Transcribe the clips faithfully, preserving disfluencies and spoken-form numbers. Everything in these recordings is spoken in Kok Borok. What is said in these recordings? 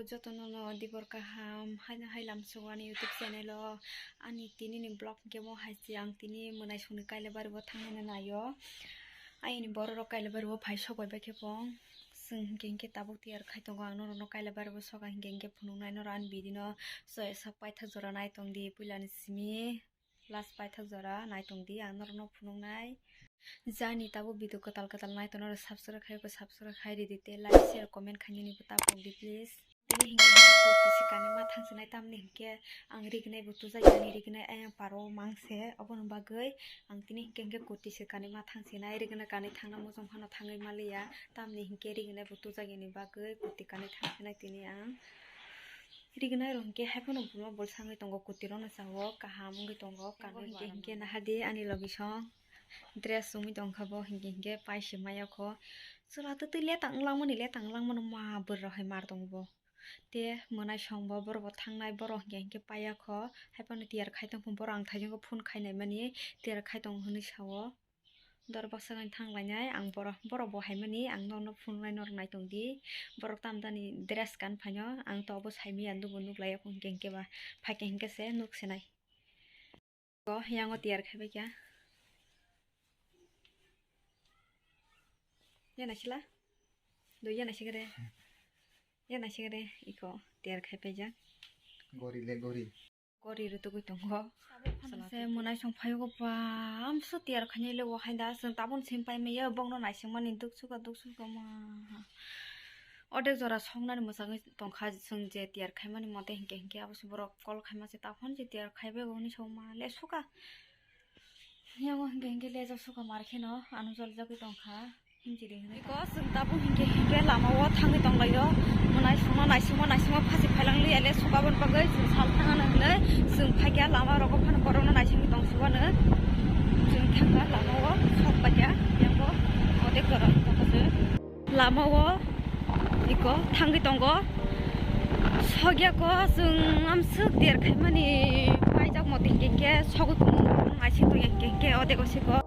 Jotono no dibor kaham, haino hai lamsok ani YouTube channel o. Ani tini ni vlog hwnkhe mo hai se, ang tini mwnaisongni Kailabari bo thangmani naio. Ayoni borok rok Kailabari bo phai sok bai bai khe pong. Chwng hinkhe hinkhe tabuk tiyar khai tongo, ang norok no Kailabari bo soka hinkhe hinkhe phunuknai norok ani video no. So, sak paithak jora nai tong di puila ni simi. Last paithak jora nai tong di, ang norok no phunuknai. Jani tabuk video kwtal kwtal nai tong norok subscribe khai ko, subscribe khai ridi tei like, share, comment khainani bo ta pok di please. Tini hinkhe hinkhe kurti se kanwi ma thang sinai, tamni hinkhe ang rignai bo tujak yani, rignai ayang paro mang se, oboni bagwi ang tini hinkhe hinkhe kurti se kanwi ma thang sinai, rignai kanwi thangna mojong phano thangwi maliya, tamni hinkhe rignai bo tujak yani bagwi kurti kanwi thang sinai tini ang. Rignai rok hinkhe haiphano buma bolsa wngwi tongo, kurti rokno chao kaham wngwi tongo, kanwi hinkhe hinkhe nahardi ani logi song dress chumui tongkha bo hinkhe hinkhe paise maya kho. Chwla twtwi letang wnglamani, letang wnglamano ma bwrwi rok hai mar tongo bo. Te mwnaisong bo borok bo thangnai, borok hinkhe hinkhe paiya kho. Haiphano tiyar khai tongkha borok, ang thaijakgo phone khainai mani tiyar khai tongo hinwi sao. Dor baksa nai thang lainai ang borok, borok bo hai mani ang norok no phunuknai, norok nai tong di. Borok tamdani dress kan phaino ang to obo sai manya, nubo nuk lai ya hinkhe hinkhe ba phaikhe hinkhe se nuk sinai. Ko yango tiyar khai bai kha. Ya naisila? Do ya naisigre. Ya naisigre iko tiyar khai paijak. Gori le gori. Gori rwtugwi tongo. Se mwnaisong phaio ba amso tiyar khainai le o hai da, chwng tabuk sim pai maya, bongno naisingmani duksuka duksuka ma. Odek jora songnani mwchangwi tongkha chwng je tiyar khaimani mote hinkhe hinkhe abo se borok call khaima se taphon je tiyar khaibai bo hinwi songma le suka. Yango hinkhe hinkhe lejak suka mar kheno ano jolijagwi tongkha. Hinjiri hinwi. Iko chwng tabuk hinkhe hinkhe lama o thangwi tonglaio. Mwnaisongno naisingma naisingma phasi phailang liya le sukaboni bagwi chwng sal thangna hinwi chwng phaikha lama rogo phano borokno naisingwi tong subano. Chwng thangkha lama o sok paikha yango odek jora tongkha se. Lama o iko thangwi tongo. Sogya ko chwng amswk der khaimani paijak motwi hinkhe hinkhe sogwi tongo, naising tongya hinkhe hinkhe odek o siko.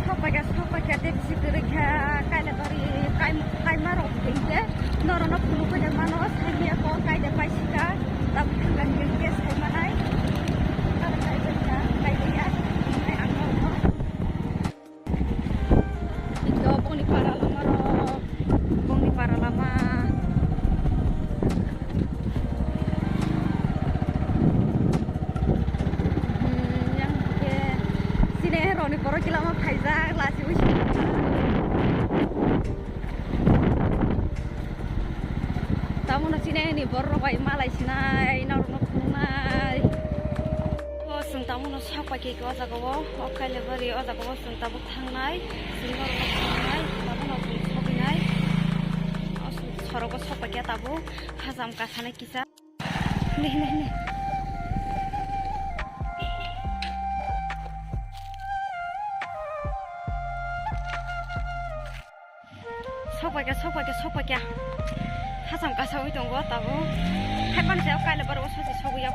Sokphaikha, sokphaikha, tei bisi kwrwi kha, Kailabari kai-, kaima rok hinkhe norokno phunugwi de mano, saimanya kok kaide paisika, tabuk thangkha hinkhe saimanai, aro kaibaikha, kaibaiya, hinkhe ang norokno. Ito bongni para lama rok, bongni para lama. Hmm, yang ke sini roni borok kilama phaijak, lasi usi. Tamono chini ani borok bai malai sinai, norokno phunuknai. O chwng tamono sok paikha o jaga o, o Kailabari o jaga o chwng tabuk thangnai, chwng norokno phunuknai, tamono chwng sogwinai. O chwng sorogo sok paikha tabuk, hacham kasanai kisa. Hini, hini, hini. Sokpaikha, sokpaikha, sokpaikha. Hacham kasawi tongo tabuk. Haiphano se o Kailabari o sosi sogwi ya.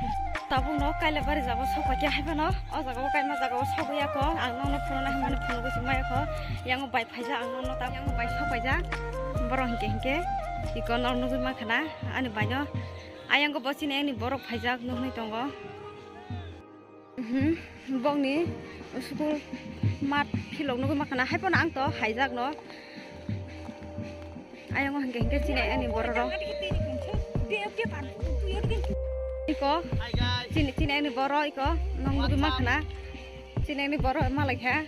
Tabuk no Kailabari jabo sokpaikha haiphano. O jaga o kaima jaga o sogwi ya kho. Ang nono phunukna hwnmani phunugwi se maya kho. Yango bai phaijak ang nono tabuk. Yango bai sokpaijak. Borok hinkhe hinkhe. Iko no nugwi mankha na. Ani bai no. Ayang o bo chini ani borok phaijak nuknwi tongo. Mhm, bongni school mat philok nugwi mankha na, haiphano ang to haijakno. Ayang o hinkhe hinkhe chini ani borok rok. Iko, chini, chini ani borok iko, nong nugwi mankha na. Chini ani borok malaikha.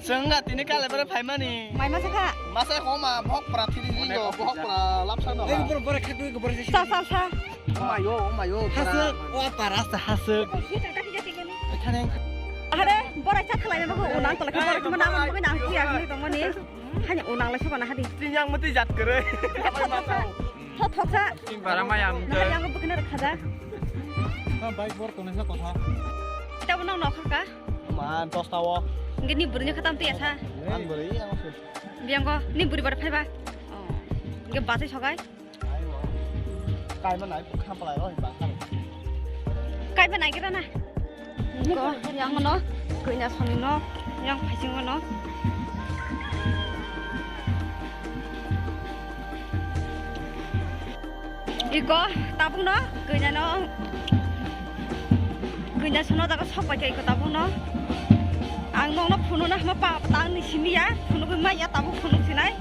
Chwng wngkha tini Kailabari phaimani. Mai masa kha? Masa homa, bohok pora thiri ringo, bohok pora lapsa no. Ei, borok, borok, khakdui, borok, sa, sa, sa. Omayo, omayo, pora. Hasuk, o para sa hasuk. Ekhane. Are, borok sa khalai na bago, unang tolak, borok cuma nama, nama, nama, nama, nama, nama. Hanya unang lai soba na hadi. Chini yang mati jat kere. Thok, thok sa. Chini bara mayam. Nah, yang bukan ada khaja. Bike borok tonisa kotha. Tabo nang nokhor ka? Ma, dos ta o. Nge ni bwrwi ni khatam tiya sa. Ang bwrwi yang se. Biang ko, ni bwrwi bar phai ba. Oh. Nge basai sogai. Kai ma nai, kham palai oi, bang kai. Kai ma nai kira na. Ko, yang no, ko nya soni no, yang phai sing no. Iko tabuk no, kanya no, kanya sono daga sok pai iko tabuk no. Ang nong no phunu na hama pa, ta ang ni simi ya, phunu bai mai ya tabuk phunu sinai.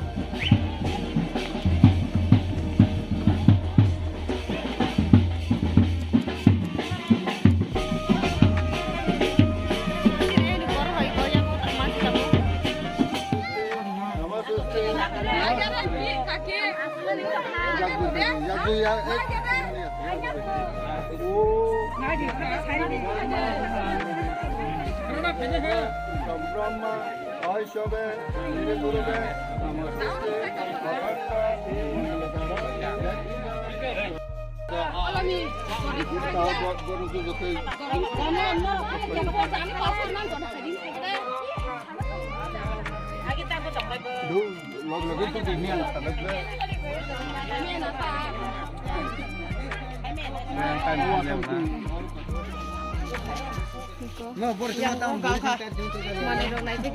Manui rok nai di,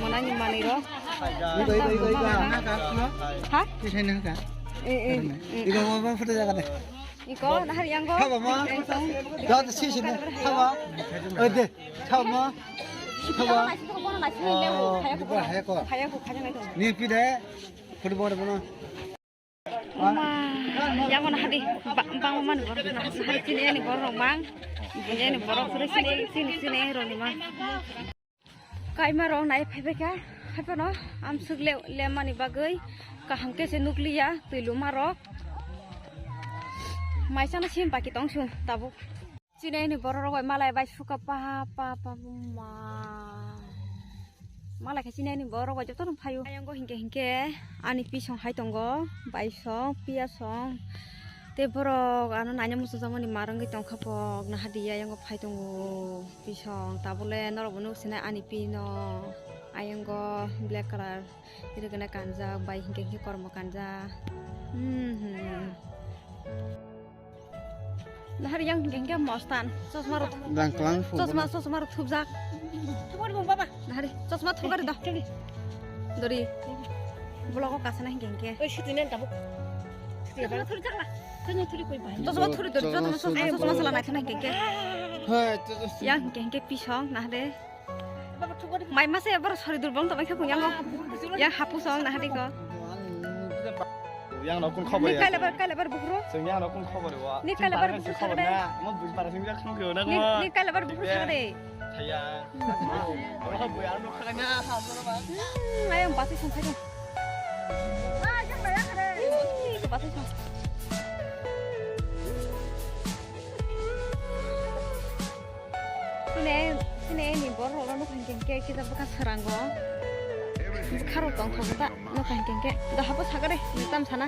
manani manui rok. Ha? Eh, eh, eh. Iko, nahar yang ko. Haba ma. Yang tong. Jat si si ne. Haba. Oi de. Haba ma. Haba. Nasi to kono nasi ni le. Oh, khaya ko. Khaya ko. Khaya ko, khaya nai to. Ni pi de. Football bono. Mama, yang ko nahar di. Ba-, bang mama ni bor. Nahar sini ni bor mang. Ini ni bor. Sini, sini, sini, roni mang. Kaima rok nai phaibai kha, haiphano amswk le-, lemani bagwi kaham khe se nukliya twi luma rok. Maisano sim baki tong sung tabuk. Chini ani borok rok bai malai bai suka pa, pa, pa, buma. Malai khe chini ani borok rok bai jotono phaio. Ayang go hinkhe hinkhe ani pisong hai tongo, bai song, piya song. Tei borok ano naina muchungjakmani ma rwngwi tongkha pok, naha di ayang go phai tongo. Pisong tabole norok bo nuk sinai ani pino. Ayang go black colour rwgwna kanjak bai hinkhe hinkhe kormo kanjak. Hmm, hmm. Nahar yang hinkhe hinkhe mostan. Chosma rok. Dang klang fu. Chosma, chosma rok thupjak. Thupari bung baba. Nahari chosma thupari do. Dori. Blogo kasana hinkhe hinkhe. Oi, shuti nen tabuk. Shuti tabuk. Thupjak la. Kanya thuri koi bai. Chosma thuri dori, chosma, chosma, chosma sala naithana hinkhe hinkhe. Hai, chosma. Yang hinkhe hinkhe pisong nahari. Mai mase boro sori dur bong to mai khe phung yango. Yang hapu song nahari ko. Yang no kun khobo ya. Ni kailabar, kailabar bukhro. Sing yang no kun khobo wa. Ni kailabar bukhro sagade. Mo buj para sing jak khang kyo na ko. Ni kailabar bukhro sagade. Thaya. Oro bo ya no khana ha boro ba. Hmm, ayang basi song khai. Ah, yang ba ya khare. Basi song. Sini, sini ni borok rok no khankhe khe kisa bwkha swrango. Bwkha rok tongthok ta no khankhe khe. Do habo sakare, ni tam sana.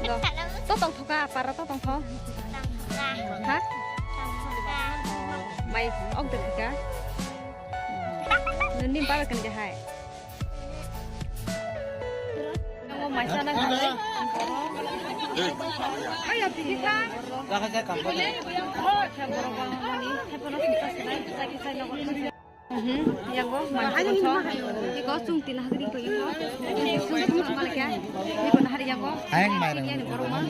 Do. To tongthoka, para to tongtho. Ha? Mai ok de ka. Nini baba kani de hai. Mhm, yago, mai. Iko chung tin hagri ko iko. Chung tin hagri ko. Iko nahari yago. Ayang mai. Ini borok ma.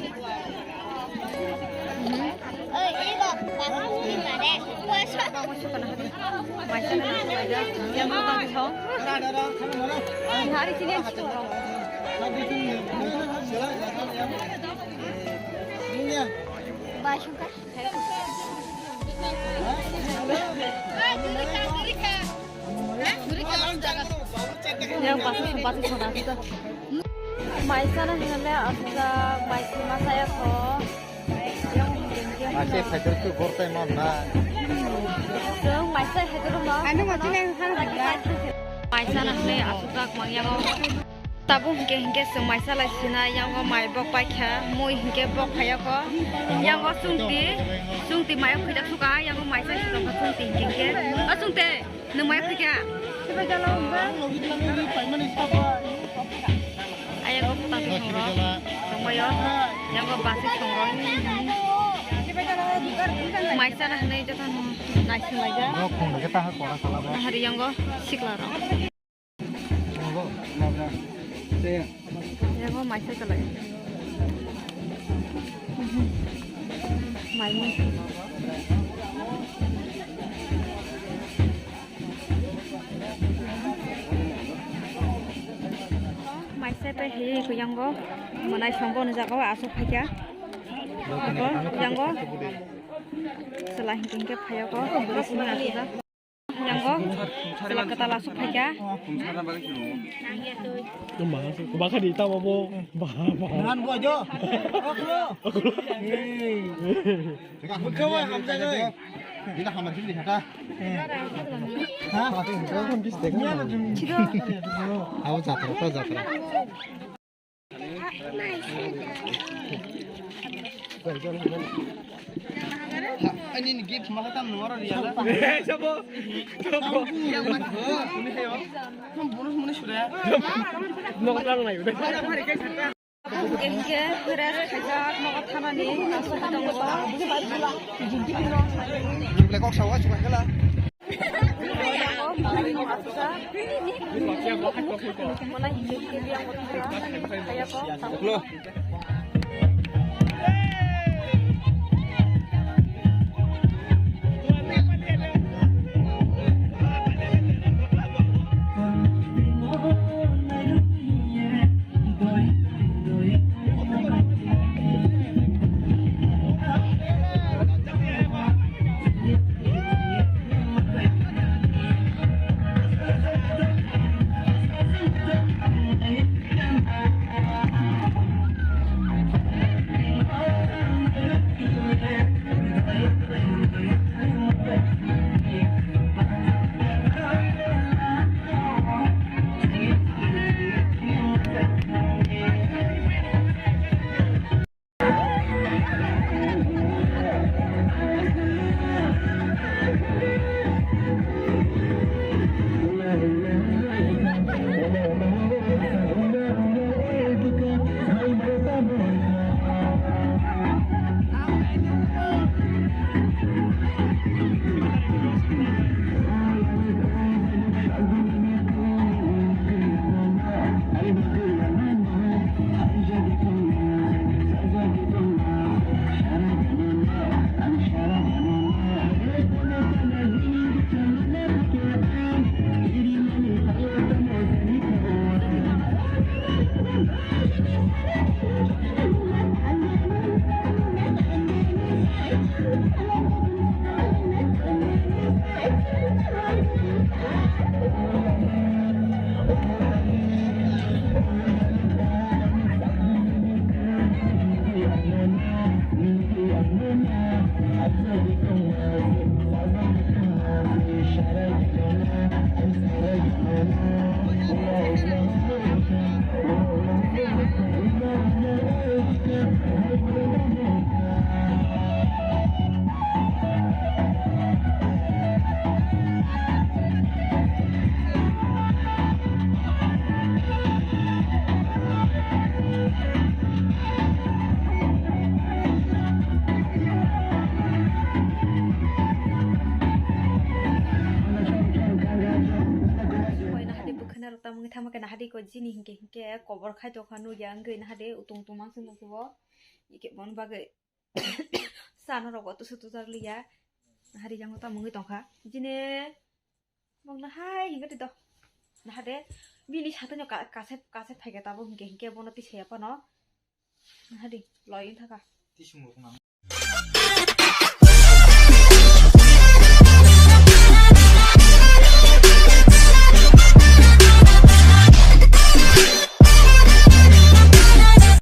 Yang pasti sempat sana. Maisana hinale aswk maisi masa ya kho. Yang hingke hingke. Ake phaikar tu gortai mon na. Sung maisa hekuru no. Anu mati nang hang lagi. Maisana hinale aswk mang yang. Tabuk hinkhe hinkhe chwng maisa lai sina, yango mai bok paikha, mui hinkhe bok phaiya kho. Yango chungti, chungti mai khwida suka, yango maisa si tongkha chungti hinkhe hinkhe. O chungte, nwng mai khwikha? Ayango tangti songrok tongbaio, yango basi songrok. Maisa na hwnwi jotono naising laijak. Hari yango sikla rok. Yango maisa kalai. Maimung. Maisa pai hai kuyango. Manai songbo ni jaga o aswk phaikha. Yango. Chwla hinkhe hinkhe phaiya kho. Bwrwi simi aswkjak. Yango, chwla kwtal aswk phaikha. Bakha di tamo bo. Ba, ba. Nan bo jo. Okro. Hey. Bukhawa hamjagai. Dina hamar sini kata. Ha? Chido. Abo jatra, ta jatra. Ani ni gift maka tam nora riya la. Sabo. Sabo. Yang mas. Ini heyo. Ham bonus muni sura. Nok lang lai. Hingke beres kajak nok thanani. Jumple kok sawa suka kala. Koi nahadi bwkhana rok tamungwi thangma khe nahadi koi jini hinkhe hinkhe kobor khai tongkha nukya wngwi nahadi utung tungma wngkhe bo. Ike boni bagwi sana rok bo tusu tujar liya. Nahadi yango tamungwi tongkha. Jini bong nahai hinkhe twi do. Nahade bini satano ka-, kasep, kasep phaikhe tabuk hinkhe hinkhe bono tisaya phano. Nahadi loi wngthaka.